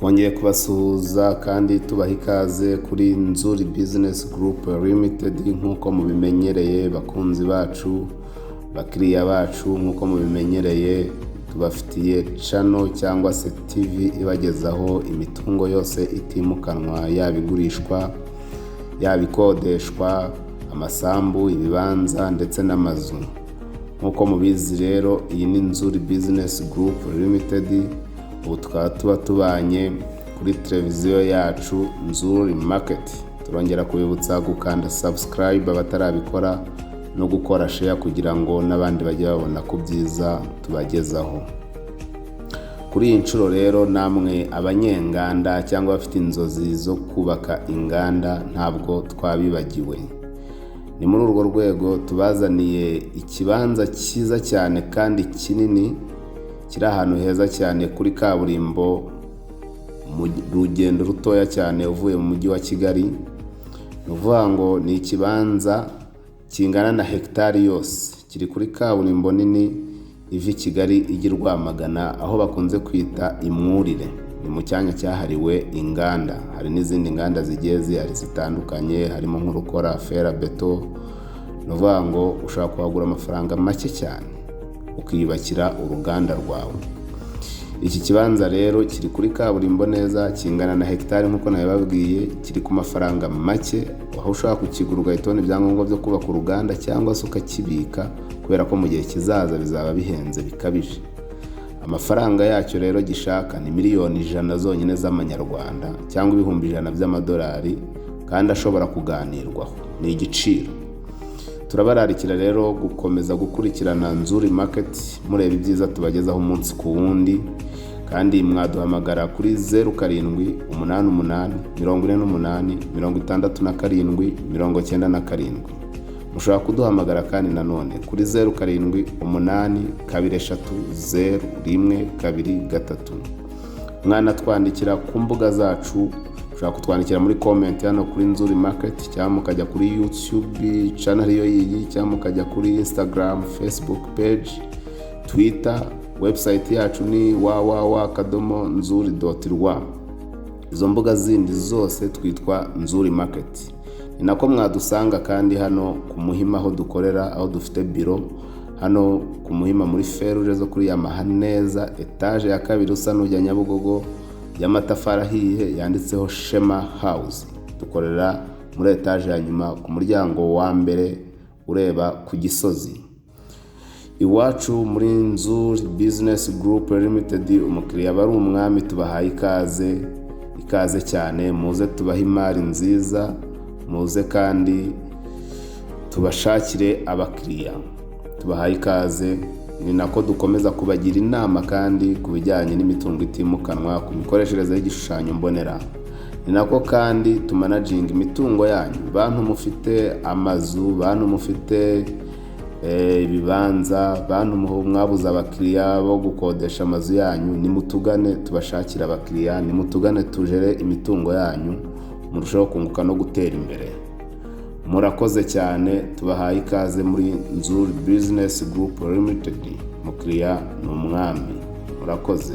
Twongeye kubasuhuza kandi tubaha ikaze kuri Nzuri Business Group Limited. Nk'uko mubimenyereye, bakunzi bacu, bakiriya bacu, nk'uko mubimenyereye, tubafitiye channel cyangwa se TV ibagezaho imitungo yose itimukanwa, yaba igurishwa, yaba ikodeshwa, amasambu, ibibanza ndetse n'amazu. Nk'uko mubizi rero, iyi ni Nzuri Business Group Limited. Ubu tukaba tuba tubanye kuri televiziyo yacu Nzuri Market. Turongera kubibutsa gukanda subscribe abatarabikora no gukora share kugira ngo n'abandi bajye babona ku byiza tubagezaho. Kuri iyi nshuro rero, namwe abanyenganda cyangwa abafite inzozi zo kubaka inganda, ntabwo twabibagiwe. Ni muri urwo rwego tubazaniye ikibanza cyiza cyane kandi kinini, kiri ahantu heza cyane kuri kaburimbo, mu rugendo rutoya cyane uvuye mu Mujyi wa Kigali. Ni ukuvuga ngo ni ikibanza kingana na hegitari yose, kiri kuri kaburimbo nini iva i Kigali ijya i Rwamagana, aho bakunze kwita Imwurire. Ni mu cyanya cyahariwe inganda. Hari n'izindi nganda zigiye zihari zitandukanye, harimo nk'urukora ferabeto. Ni ukuvuga ngo ushobora kuhagura amafaranga make cyane ukiyubakira uruganda rwawe. Iki kibanza rero kiri kuri kaburimbo neza, kingana na hegitari nk'uko nabibabwiye, kiri ku mafaranga make, aho ushobora kukigura ugahita ubona ibyangombwa byo kubaka uruganda cyangwa se ukakibika, kubera ko mu gihe kizaza bizaba bihenze bikabije. Amafaranga yacyo rero gishaka ni miliyoni 100 zonyine z'amanyarwanda cyangwa 100,000 by'amadolari, kandi ashobora kuganirwaho, ni igiciro. Turabararikira rero gukomeza gukurikirana Nzuri Market, mureba ibyiza tubagezaho umunsi ku wundi. Kandi mwaduhamagara kuri 0788 48 67 97. Mushobora kuduhamagara kandi nanone kuri 0782300123. Mwanatwandikira ku mbuga zacu. Ushobora kutwandikira muri comment hano kuri Nzuri Market, cyangwa mukajya kuri YouTube channel ariyo yiyi, cyangwa mukajya kuri Instagram, Facebook page, Twitter. Website yacu ni www.nzuri.rw. Izo mbuga zindi zose twitwa Nzuri Market, ni nako mwadusanga. Kandi hano ku Muhima aho dukorera, aho dufite biro, hano ku Muhima muri feruje zo kuri Yamaha neza, etaje ya kabiri usa n'ujya Nyabugogo, y'amatafari ahiye, yanditseho Shema House. Dukorera muri etaje ya nyuma, ku muryango wa mbere ureba ku Gisozi. Iwacu muri Nzuri Business Group Limited, umukiriya aba ari umwami. Tubahaye ikaze, ikaze cyane. Muze tubahe imari nziza, muze kandi tubashakire abakiriya. Tubahaye ikaze. Ni nako dukomeza kubagira inama kandi ku bijyanye n'imitungo itimukanwa, ku mikoreshereze y'igishushanyo mbonera. Ni nako kandi tumanaginga imitungo yanyu. Bantu mufite amazu, bantu mufite ibibanza, bantu mwabuze abakiriya bo gukodesha amazu yanyu, nimutugane tubashakire abakiriya, nimutugane tujere imitungo yanyu, murusheho kunguka no gutera imbere. Murakoze cyane. Tubahaye ikaze muri Nzuri Business Group Limited. Mukiriya ni umwami. Murakoze.